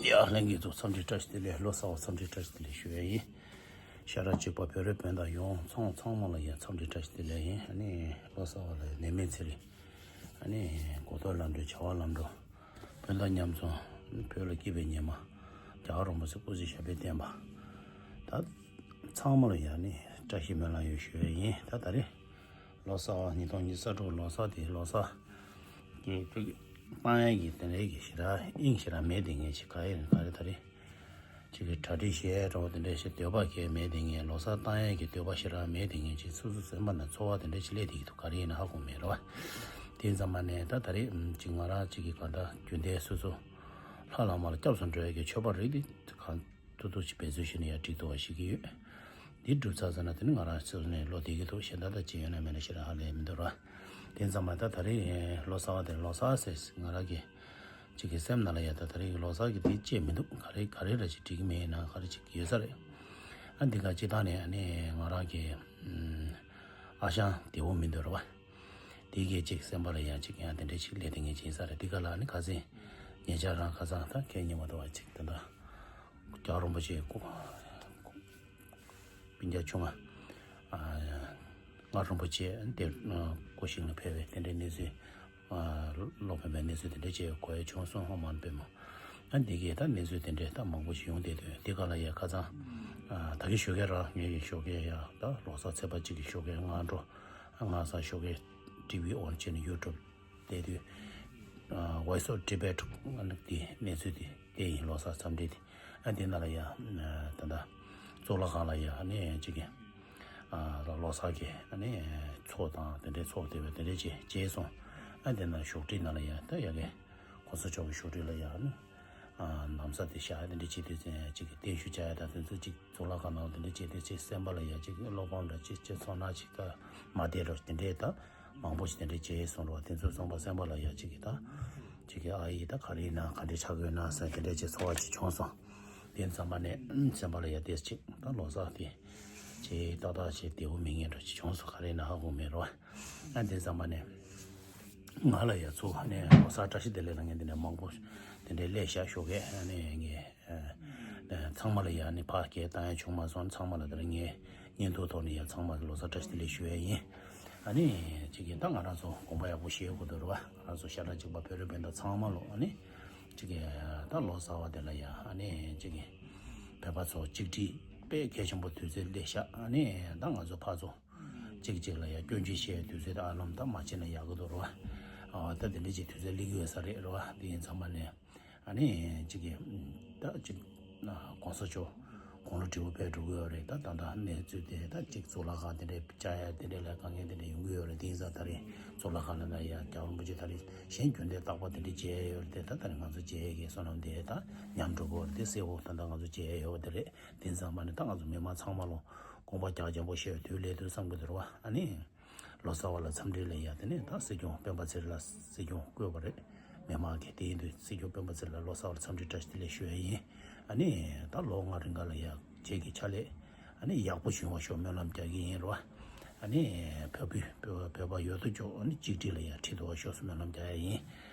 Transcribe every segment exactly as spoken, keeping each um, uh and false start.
ཡ་ལྷན་རྒྱས་ཚོ་འཚམས་འདྲི་བཀྲ་ཤིས་བདེ་ལེགས། ལོ་གསར་བ་འཚམས་འདྲི་བཀྲ་ཤིས་བདེ་ལེགས་ཞུ་ཡ་ཡིན། ཤ་ཁྲག་གཅིག་པ་བོད་རིགས་སྤུན་ཟླ་ཡོངས་ཚང་ཚང་མ་ལ་ཡ་འཚམས་འདྲི་བཀྲ་ཤིས་བདེ་ལེགས་ཡིན། ཨ་ནི་ལོ་གསར་བ་ལ་ནད་མེད་ཚེ་རིང་། ཨ་ནི་གོ་ཐོས་ལམ་འགྲོ་བྱ་བ་ལམ་འགྲོ། སྤུན་ཟླ་མཉམ་འཛོམས། བོད་ལ་སྐྱིད་པའི་ཉི་མ། རྒྱལ་བ་རིན་པོ་ཆེ་སྐུ་ཚེ་ཞབས་པད་བརྟན་པ། ད་ཚང་མ་ལ་ཡ་ནི་བཀྲ་ཤིས་སྨོན་ལམ་ཡོད་ཞུ་ཡ་ཡིན། ད་ད་རེས་ལོ་གསར་བ་ཉིས་སྟོང་ཉི་ཤུ་རྩ་དྲུག་ལོ་གསར་དེ་ལོ་གསར་གྱི་ཏིག་བཏང་ཡས་ཀྱི་དེ་འདྲའི་གི་ཞེ་དྲག་དབྱིངས་ཞེ་དྲག་མེད་དེ་ངས་ཅིག་ག་ཡེ་རེད་ག་རེ་ད་རེས་ཅིག་གི་གྲ་སྒྲིག་བྱས་འགྲོ་བ་དེ་འདྲའི་ཞེ་འདོད་པ་གས་མེད་དེ་ངས་ལོ་གསར་བཏང་ཡས་ཀྱི་འདོད་པ་ཞེ་དྲག་མེད་དེ་ངས་ཅིག་སོ་སོ་སེམས་པ་ན་ཚོར་བ་དེ་འདྲ་ཅིག་སླེབས་དེ་གི་འདུག་ག་རེ་ཡིན་ན་ཧ་གོ་མེད་རེད་བ། དེ་ཙམ་པ་ནས་ད་ད་རེས་ཅིག་ང་རང་ཅིག་གི་ག་འདྲ་རྒྱུན་ལྡན་སོ་སོ་ལྷ་བླ་མ་ལ་སྐྱབས་སུ་འགྲོ་ཡས་ཀྱི་མཆོད་པ་རིགས་དེ་གང་ཐུབ་ཐུབ་ཅིག་འབད་རྩོལ་ཞུས་ན་ཡང་འགྲིག་འདུག་བ་ཞིག་གི་ཡོད། འདི་སྒྲུབ་ཚར་ཚར་ན་དེ་ནི་ང་རང་ཚོ་ནས་བློ་བདེ་གི་འདུག་གཞན་དག་དང་ཅི་ཡོད་ན་མེད་ན་ཞེ་དྲག་ཧ་ལས་མི་འདུག་ར། དེ་ཙམ་མ་ད་ད་རེས་ལོ་གསར་བ་དེ་ལོ་གསར་ཟེར་ང་རང་གི་ཅིག་གི་སེམས་ནང་ལ་ཡ་ད་ད་རེས་ལོ་གསར་གི་དེ་བཅད་མི་འདུག་ག་རེ་ག་རེ་ར་ཅིག་འགྲིག་གི་མེད་ན་ག་རེ་ཅིག་ཡོད་ས་རེད། ཨ་འདི་ག་སྤྱི་བཏང་ནས་ཨ་ནི་ང་རང་གི་ཨ་ཞང་བདེ་བོ་མི་འདུག་ར་བ། དེ་གས་ཅིག་སེམས་པ་ལ་ཡ་ཅིག་ཡང་དེ་འདྲ་ཅིག་སླེབས་དེ་ངས་བྱིན་ས་རེད། འདི་ག་ལ་ཨ་ནི་ཁ་སང་ཉེ་ཆར་རང་ཁ་སང་ད་ཁས་ཉེ་མ་ཐོག་བ་ཅིག་དེ་འདྲ་རྒྱལ་བ་རིན་པོ་ཆེ་སྐུ་སྤུན་ཀྱག་ཆུང་མ། ཨ། སྔགས་རིན་པོ་ཆེ་དེ་སྐུ་ཞིང་ལ་ཕེབས་པའི་དེ་འདྲའི་གནས་ཚུལ། ཨ། ལོ་པཎ་པའི་གནས་ཚུལ་དེ་འདྲ་བཅས་གོ་ཡ་བྱུང་སོང་ཧོ་མ་པེ་མོ། ཨ་འདི་གས་ད་གནས་ཚུལ་དེ་འདྲས་ད་མང་པོ་ཞིག་ཡོང་བསྡད་དུས་འདི་ག་ལ་ཡ་ཁ་སང་། ཨ་ད་གི་ཞོགས་ཀས་ར་ངེད་ཀྱི་ཞོགས་ཀས་ཡ་ད་ལོ་གསར་ཚེས་པ་གཅིག་གི་ཞོགས་ཀས་སྔ་དྲོ། ཨ་སྔ་ས་ཞོགས་ཀས་ཊི་ཝི་ཨོན་བྱས་ནས་ཡུ་ཊུབ་བལྟས་དུས། ཨ་Voice of Tibet ཨ་ནི་དེ་གནས་ཚུལ་དེ་དེ་ཡིན་ལོ་གསར་འཚམས་འདྲི་དེ། ཨ་དེ་ནང་ལ་ཡ་ད་ལྟ་གཙུག་ལག་ཁང་ལ་ཡ་ཨ་ནི་གཅིག་གི་ཨ་ལོ་གསར་གྱི་ཨ་ནི་ཚོགས་དང་དེ་འདྲའི་ཚོགས་དེ་བས་དེ་འདྲའི་བྱས་བྱས་སོང་། ཨ་དེ་ནང་བཞུགས་ཁྲི་ནང་ལ་ཡ་ད་ཡ་གི་གོང་ས་མཆོག་གི་བཞུགས་ཁྲི་ལ་ཡ་ཨ་ནི་ཨ་ན་བཟའ་དེ་བཞག་དེ་འདྲ་བྱེད་དུས་ཙང་གཅིག་གི་བརྟན་བཞུགས་བྱ་ཡ་དང་དེ་ཚོ་གཅིག་གཙུག་ལག་ཁང་ནང་དེ་འདྲ་བྱེད་དུས་གཅིག་སེམས་པ་ལ་ཡ་གཅིག་བློ་ཕམ་འདྲ་གཅིག་གཅིག་ཚོར་སྣང་གཅིག་ད་མ་བདེ་འགྲོ་དེ་འདྲའི་ད་མང་པོ་ཞིག་དེ་འདྲ་བྱས་སོང་རོགས། དེ་ཚོ་སོང་པ་སེམས་པ་ལ་ཡ་གཅིག་གི་ད་གཅིག་གི་ཨ་ཡི་ད་ག་རེ་ཡིན་ན་ག་འདྲ་ཆགས་ཀྱི་ཡོད་ན་ཟེར་དེ་འདྲ་བྱས་ཚོར་བ་ཅིག་བྱུང་སོང་། དེ་ཙམ་པ་ནས་སེམས་པ་ལ་ཡ་དེ་གཅིག་ད་ལོ་གསར་དེ་ཅིག་ཏག་ཏག་ཅིག་བདེ་བོ་མི་ངན་འགྲོ་ཅིག་བྱུང་སོང་ག་རེ་ཡིན་ན་ཧ་གོ་མེད་རོགས། ཨ་དེ་ཙམ་པ་ནས། ང་ལ་ཡ་ཚུར་ནས་ལོ་གསར་བཀྲ་ཤིས་བདེ་ལེགས་ལ་ངས་འདི་ནས་མང་པོ་དེ་འདྲའི་སླེབས་བཞག་ཞོགས་ཀས་ནས་ངས་ཚང་མ་ལ་ཡ་ནི་ཕར་སྐད་བཏང་ཡ་བྱུང་མ་སོང་། ཚང་མ་ལ་དེ་ལ་ངས་བརྙན་ཐུང་ཐོག་ནས་ཡ་ཚང་མ་ལ་ལོ་གསར་བཀྲ་ཤིས་བདེ་ལེགས་ཞུ་ཡ་ཡིན། ཨ་ནི་ཅིག་གིས་ད་ང་རང་ཚོ་དགོངས་པ་ཡག་པོ་བཞེས་དགོས་འདུག་རེད་བ། ང་རང་ཚོ་ཤ་ཁྲག་གཅིག་པ་བོད་རིགས་སྤུན་ཟླ་ཚང་མ་ལོ་ཨ་ནི་ཅིག་གིས་ད་ལོ་གསར་བ་དེ་ལ་ཡ་ཨ་ནི་ཅིག་གིས་བོད་པ་ཚོ་གཅིག་སྒྲིལ་དཔེ་གལ་ཆེན་པོ་དུས་ཚོད་སླེབས་ཤག་ཨ་ནི་ད་ང་ཚོ་ཕར་ཚུར། གཅིག་གཅིག་ལ་ཡ་སྐྱོན་བརྗོད་བཤད་དུས་ཚོད་ད་ཨ་ལམ་ད་མ་བྱེད་ན་ཡག་གི་འདུག་རེད་བ། ཨ་ད་དེ་འདྲ་ཅིག་དུས་ཚོད་སླེབས་ཀྱི་ཡོད་ས་རེད་རེད་བ། དེ་ཡིན་ཚང་མ་ནས་ཨ་ནི་གཅིག་གིས་ད་གཅིག་གོང་ས་མཆོག་ དགུང་ལོ་བགྲེས་པོ་ཕར་འགྲོ་གི་ཡོད་རེད། ད་ད་ལྟ་གནས་ཚུལ་དེ་ད་གཅིག་གཙུག་ལག་ཁང་དེ་འདྲའི་བཅར་ཡ་དེ་འདྲའི་ལ་དཀའ་ངལ་དེ་འདྲ་ཡོང་གི་ཡོད་རེད། དེ་ཡིན་ཙང་ད་རེས་གཙུག་ལག་ཁང་ལ་ན་ཡ་རྒྱལ་བ་རིན་པོ་ཆེ་ད་རེས་གཞན་རྒྱུན་ལྡན་རྟག་པར་དེ་འདྲ་མཇལ་ཡ་ཡོད་རེད། དེ་ད་ད་རེས་ང་ཚོ་མཇལ་ཡ་གི་བསོད་ནམས་དེ་ད་ཉམས་འགྲོ་གི་ཡོད་རེད། དེ་གསལ་པོ་ད་ད་ང་ཚོ་མཇལ་ཡ་ཡོད་པ་དེ་རེད། དེ་ཡིན་ཙང་མ་ནི་ད་ང་ཚོ་མི་མང་ཚང་མ་ལ་དགོངས་པ་རྒྱག་རྒྱག་པོ་བཞེས་པའི་དུས་སླེབས་འདུག་བསམ་གི་འདུག་རེད་བ། ཨ་ནི། ལོ་གསར་པ་ལ་འཚམས་འདྲི་ལ་ཡ་དེ་ནས་ད་སྲིད་སྐྱོང་སྤེན་པ་ཚེ་རིང་ལ་སྲིད་སྐྱོང་བསྐོས་པ་རེད། མི་མང་གིས། དེ་ཡིན་དུས་སྲིད་སྐྱོང་སྤེན་པ་ཚེ་རིང་ལ་ལོ་གསར་པ་ལ་འཚམས་འདྲི་བཀྲ་ཤིས་བདེ་ལེགས་ཞུ་ཡ་ཡིན། ཨ་ནི་ད་ལོ་ལྔ་རིང་ག་ལ་ཡ་རྗེས་ཀྱི་ཕྱག་ལས་ཨ་ནི་ཡག་པོ་བྱུང་བ་ཤོག་སྨོན་ལམ་རྒྱག་གི་ཡིན་རོ། ཨ་ནི་བོད་བོད་བོད་པ་ཡོད་དོ་ཅོག་ཨ་ནི་གཅིག་སྒྲིལ་ལ་ཡ་ཁྲིད་དོ་བ་ཤོག་སྨོན་ལམ་རྒྱག་ཡ་ཡིན།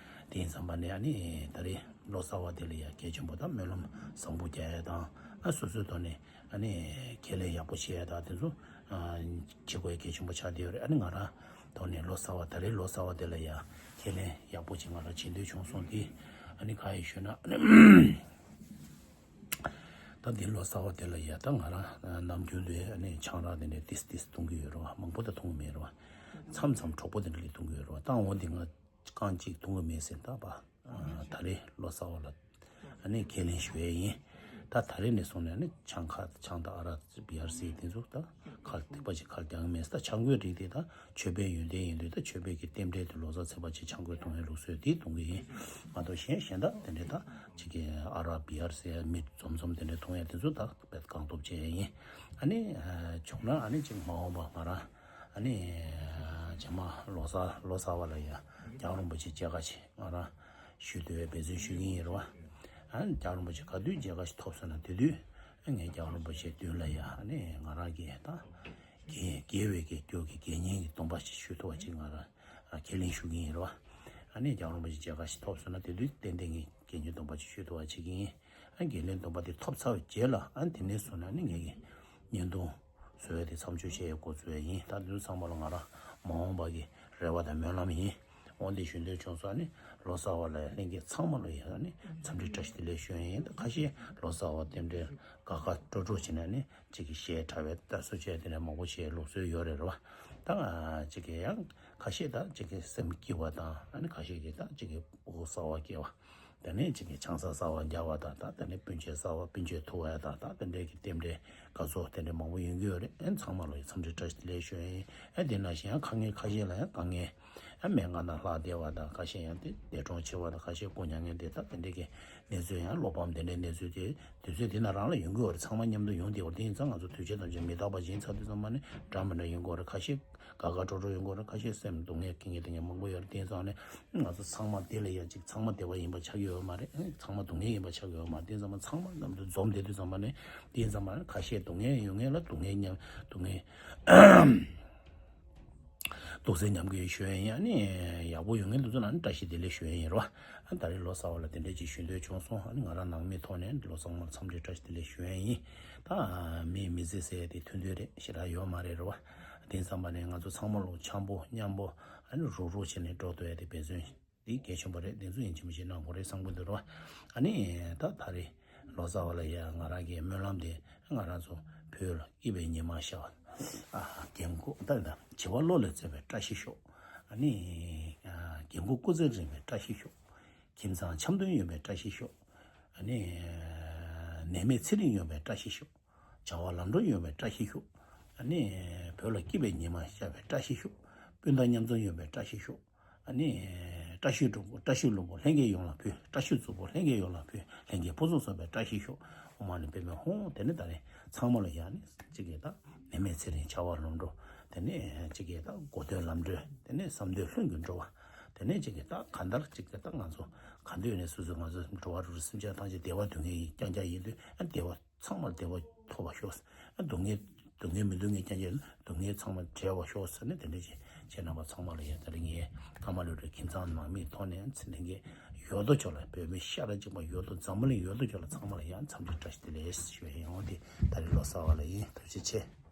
དེ་ཡིན་ཙམ་པ་ནས་ཨ་ནི་ད་རེས་ལོ་གསར་པ་དེ་ལ་ཡ་གལ་ཆེན་པོ་དང་སྨོན་ལམ་བཟང་པོ་རྒྱག་ཡ་དང་ཨ་སོ་སོའི་ཐོག་ནས། ཨ་ནི་ཁས་ལེན་ཡག་པོ་བྱེད་ཡ་དང་དེ་ཚོ་ཨ་བྱེད་དགོས་ཡ་གལ་ཆེན་པོ་ཆགས་བསྡད་ཡོད་རེད། ཨ་ནི་ང་རང་ཐོག་ནས་ལོ་གསར་པ་ད་རེས་ལོ་གསར་པ་དེ་ལ་ཡ་ཁས་ལེན་ཡག་པོ་ཅིག་ང་རང་བྱེད་འདོད་བྱུང་སོང་། དེ་ཨ་ནི་གང་ཡིན་ཞུས་ན་ཨ་ནི་ད་འདི་ལོ་གསར་པ་དེ་ལ་ཡ་ད་ང་རང་ནམ་རྒྱུན་དུ་ཨ་ནི་ཆང་རག་དེ་འདྲ་ཏིས་ཏིས་འཐུང་གི་ཡོད་རེད་བ། མང་པོ་ད་འཐུང་གི་མེད་རེད་བ། མཚམས་མཚམས་གྲོགས་པོ་དེ་འདྲ་གིས་འཐུང་གི་ཡོད་རེད་བ། ད་འོ་འདི་ང་རྐང་གཅིག་འཐུང་གི་མེད་ཟེར་ད་པ། ད་རེས་ལོ་གསར་པ་ལ་ཨ་ནི་ཁས་ལེན་ཞུ་ཡས་ཡིན། ད་ད་རེས་ནས་བཟུང་ནས་ཨ་ནི་ཆང་ཁ་ཆང་དང་ཨ་རག་བི་ཨར་སི་དེ་ཚོ་ད་ཁ་ཐིགས་པ་ཅིག་ཁ་རྒྱག་མེད། ད་ཆང་གོས་རིགས་དེ་ད་ཆོས་པའི་ཡོན་ཏན་ཡིན་དུས་ད་ཆོས་པའི་གི་རྟེན་འབྲེལ་དུ་ལོ་གསར་ཚེས་པ་ཅིག་ཆང་གོས་འཐུང་ཡས་ལུགས་སྲོལ་དེ་འཐུང་གི་ཡིན། མ་གཏོགས་གཞན་གཞན་དག་དེ་འདྲའི་ད་ཅིག་གི་ཨ་རག་བི་ཨར་སི་མི་འཛོམས་འཛོམས་དེ་འདྲའི་འཐུང་ཡས་དེ་ཚོ་ད་རྦད་བཀག་སྡོམ་བྱས་ཡས་ཡིན། ཨ་ནི་བྱུང་ན་ཨ་ནི་ཅིག་མ་འོངས་པ་ང་རང་ཨ་ནི་རྗེས་མ་ལོ་གསར་ལོ་གསར་པ་ལ་ཡ་རྒྱལ་བ་རིན་པོ་ཆེ་མཇལ་ཁ་ཅིག་ང་རང་ཞུ་འདོད་འབད་བརྩོན་ཞུ་གི་ཡིན་རེད་བ། ཨ་ནི་རྒྱལ་བ་རིན་པོ་ཆེ་ག་དུས་མཇལ་ཁ་ཞིག་ཐོབ་སོང་ན་དེ་དུས་ངས་རྒྱལ་བ་རིན་པོ་ཆེའི་མདུན་ལ་ཡ་ཨ་ནི་ང་རང་གི་ད་དགེ་དགེ་བའི་གི་རྒྱུ་གི་དགེ་བསྙེན་གྱི་སྡོམ་པ་ཞིག་ཞུ་ཐུབ་པ་ཅིག་ང་རང་ཁས་ལེན་ཞུ་གི་ཡིན་རེད་བ། ཨ་ནི་རྒྱལ་བ་རིན་པོ་ཆེ་མཇལ་ཁ་ཞིག་ཐོབ་སོང་ན་དེ་དུས་ཏན་ཏན་གྱི་དགེ་བསྙེན་སྡོམ་པ་ཅིག་ཞུ་ཐུབ་པ་བྱེད་ཀྱི་ཡིན། ཨ་དགེ་ལེགས་སྡོམ་པ་དེ་ཐོབ་ཚར་བའི་རྗེས་ལ་ཨ་དེ་ནས་བཟུང་ནས་ཨ་ནི་ངས་ཀྱི་བརྙན་ཐུང་བཟོ་ཡ་དེ་མཚམས་འཇོག་བྱེད་ཡ་འགོ་བཙུགས་ཡ་ཡིན། ད་འདི་ཚོ་ཚང་མ་ལ་ང་རང་མ་འོངས་པ་གི་རེ་བ་དང་སྨོན་ལམ་ཡིན། འོ་འདི་ཞུ་འདོད་བྱུང་སོང་། ཨ་ནི་ལོ་གསར་པ་ལ་ལྷན་རྒྱས་ཚང་མ་ལ་ཡ་ཨ་ནི་འཚམས་འདྲི་བཀྲ་ཤིས་བདེ་ལེགས་ཞུ་ཡ་ཡིན། ད་ཁ་ཤས་ལོ་གསར་པ་རྟེན་འབྲེལ་དགའ་དགའ་སྤྲོ་སྤྲོ་བྱས་ནས་ཨ་ནི་གཅིག་གི་གཞས་འཁྲབ་པའི་ད་གསོལ་ཇ་དེ་འདྲ་མང་པོ་བྱེད་ལུགས་སྲོལ་ཡོད་རེད་རེད་བ། ད་ང་གཅིག་གི་ཡང་ཁ་ཤས་ད་གཅིག་གི་སེམས་སྐྱིད་པ་དང་ཨ་ནི་ཁ་ཤས་ཀྱི་ད་གཅིག་གི་དབུགས་གསར་པ་སྐྱེ་བ། དེ་ནས་གཅིག་གི་ཆང་ས་གསར་པ་རྒྱག་པ་དང་ད་དེ་ནས་སྤུན་མཆེད་གསར་པ་སྤུན་མཆེད་ཐུག་པ་དང་ད་དེ་འདྲའི་གི་རྟེན་འབྲེལ་དགའ་ཚོར་དེ་འདྲའི་མང་པོ་ཡོང་གི་ཡོད་རེད། ཨ་ནི་ཚང་མ་ལ་ཡང་འཚམས་འདྲི་བཀྲ་ཤིས་བདེ་ལེགས་ཞུ་ཡ་ཡིན། ཨ་དེ་ནང་བཞིན་ཡང་དཀའ་ངལ་ཁ་ཤས་ལ་ཡང་དཀའ་ངལ་ཨ་མའི་མངལ་ནང་ལྷག་བསྡད་པ་དང་ཁ་ཤས་ཡང་དེ་འདས་གྲོངས་ཕྱིན་པ་དང་ཁ་ཤས་སྐུ་མྱ་ངན་འདས། ད་དེ་འདྲའི་གི་གནས་ཚུལ་ཡང་བློ་ཕམ་དེ་འདྲའི་གནས་ཚུལ་དེ་དུས་ཚོད་དེ་ན་རང་ལ་ཡོང་གི་ཡོད་རེད། ཚང་མ་མཉམ་དུ་ཡོང་བསྡད་ཡོད་རེད། དེ་ཡིན་ཙང་ང་ཚོ་དུས་ཆེན་དང་ཆ་མི་རྟག་པ་ཡིན་ཚར་དུས་ཙམ་པ་ནས་འདྲ་མི་འདྲ་ཡོང་གི་ཡོད་རེད། ཁ་ཤས་དགའ་དགའ་སྤྲོ་སྤྲོ་ཡོང་གི་ཡོད་རེད། ཁ་ཤས་སེམས་སྡུག་བསྔལ་སྐྱེ་མཁན་དེ་འདྲ་མང་པོ་ཡོད་རེད། དེ་ཡིན་ཙང་ནས་ང་ཚོ་ཚང་མ་དེ་ལ་ཡ་གཅིག་ཚང་མ་བདེ་བ་ཡིན་པ་ཆགས་ཀྱི་ཡོད་མ་རེད། ཚང་མ་སྡུག་བསྔལ་ཡིན་པ་ཆགས་ཀྱི་ཡོད་མ་རེད། དེ་ཡིན་ཙང་མ་ཚང་མ་མཉམ་དུ་འཛོམས་བསྡད་དུས་ཙམ་པ་ནས་དེ་ཡིན་ཙམ་པ་ནས་ཁ་ཤས་སྡུག་བསྔལ་ཡོད་མཁན་ལ་སྡུག་བསྔལ་མཉམ་སྡུག་བསྔལ་སྡུག་བསྔལ་མཉམ་སྐྱེད་ཞུ་ཡ་ཡིན། ཨ་ནི་ཡག་པོ་ཡོང་མཁན་དེ་ཚོ་ལ་ནི་བཀྲ་ཤིས་བདེ་ལེགས་ཞུ་ཡ་ཡིན་རོ། ཨ་ད་རེས་ལོ་གསར་པ་ལ་དེ་འདྲས་ཅིག་ཞུ་འདོད་བྱུང་སོང་། ཨ་ནི་ང་རང་ནང་མིའི་ཐོག་ནས་ལོ་གསར་མར་འཚམས་འདྲི་བཀྲ་ཤིས་བདེ་ལེགས་ཞུ་ཡ་ཡིན། ད་མིའི་མི་ཚེ་ཟེར་ཡ་དེ་ཐུང་ཐུང་རེད། ཞེ་དྲག་ཡོད་མ་རེད་རོ། དེ་ཙམ་པ་ནས་ང་ཚོ་ཚང་མ་ལོ་འཆམ་པོ་མཉམ་པོ་ཨ་ནི་རུག་རུག་བྱས་ནས་འགྲོ་ཐུབ་ཡ་དེ་འབད་བརྩོན་འདི་གལ་ཆེན་པོ་རེད། དེ་ཚོ་ཡིན་གཅིག་མིན་གཅིག་གནང་དགོས་རེད་བསམ་གྱི་འདུག་རོ། ཨ་ནི་ད་ད་རེས་ལོ་གསར་པ་ལ་ཡ་ང་རང་གི་སྨོན་ལམ་དེ་ང་རང་ཚོ་བོད་ལ་སྐྱིད་པའི་ཉི་མ་ཤར་བ། ཨ་རྒན་འཁོགས་ད་ད་བྱིས་པ་བློ་ལ་བརྩོན་པའི་བཀྲ་ཤིས་ཤོག་ཨ་ནི་ཨ་རྒན་འཁོགས་སྐུ་ཚེ་རིང་བའི་བཀྲ་ཤིས་ཤོག་ཁྱིམ་ཚང་འཆམ་མཐུན་ཡོང་བའི་བཀྲ་ཤིས་ཤོག་ཨ་ནི་ནད་མེད་ཚེ་རིང་ཡོང་བའི་བཀྲ་ཤིས་ཤོག་བྱ་བ་ལམ་འགྲོ་ཡོང་བའི་བཀྲ་ཤིས་ཤོག་ཨ་ནི་བོད་ལ་སྐྱིད་པའི་ཉི་མ་ཤར་བའི་བཀྲ་ཤིས་ཤོག་སྤུན་ཟླ་མཉམ་འཛོམས་ཡོང་བའི་བཀྲ་ཤིས་ཤོག་ཨ་ནི་བཀྲ་ཤིས་སྒྲུབ་པོ་བཀྲ་ཤིས་ལྷུན་པོ་ལྷན་རྒྱས་ཡོངས་ལ་ཕུལ། བཀྲ་ཤིས་མཛུབ་པོ་ལྷན་རྒྱས་ཡོངས་ལ་ཕུལ། ལྷན་རྒྱས་ཕུན་སུམ་ཚོགས་པའི་བཀྲ་ཤིས་ཤོག་ཨོཾ་མ་ཎི་པདྨེ་ཧཱུྃ། དེ་ནས་ད་རེས་ཚང་མ་ལ་ཡང་ནི་གཅིག་གིས་ད་ནད་མེད་ཚེ་རིང་བྱ་བ་ལམ་འགྲོ། དེ་ནས་གཅིག་གིས་ད་གོ་དོན་ལམ་འགྲོ། དེ་ནས་བསམ་དོན་ལྷུན་གྱིས་འགྲོ་བ། དེ་ནས་གཅིག་གིས་ད་གང་ལྟར་གཅིག་གིས་ད་ང་ཚོ་གང་འདོད་ནས་སོ་སོ་ང་ཚོ་འགྲོ་བ་རིགས་སེམས་ཅན་ཐམས་ཅད་བདེ་བ་སྡུག་བསྔལ་རྐྱང་རྐྱང་ཡིན་དུས་ཨ་བདེ་བ་ཚང་མར་བདེ་བ་ཐོབ་པར་ཤོག་སྡུག་བསྔལ་སྡུག་བསྔལ་མི་སྡུག་བསྔལ་རྐྱང་རྐྱང་སྡུག་བསྔལ་ཚང་མ་བྲལ་བར་ཤོག་ཟེར་ནས་དེ་འདྲ་ཞིག་བྱས་གནང་བ་ཚང་མ་ལ་ཡང་ད་རེས་ངས་ཀརྨ་ལོ་ཀྲུའུ་ཁྱིམ་ཚང་ནང་མིའི་ཐོག་ནས་ཚེ་ལྷན་རྒྱས་ཡོད་དོ་ཅོག་ལ་བོད་མི་ཤ་ར་གཅིག་པ་ཡོད་དོ་འཛམ་བུ་གླིང་ཡོད་དོ་ཅོག་ལ་ཚང་མ་ལ་ཡང་འཚམས་འདྲི་བཀྲ་ཤིས་བདེ་ལེགས་ཞུ་ཡ་ཡིན། འོ་དེ་ད་རེས་ལོ་གསར་པ་ལ་ཡིན། ཐུགས་རྗེ་ཆེ།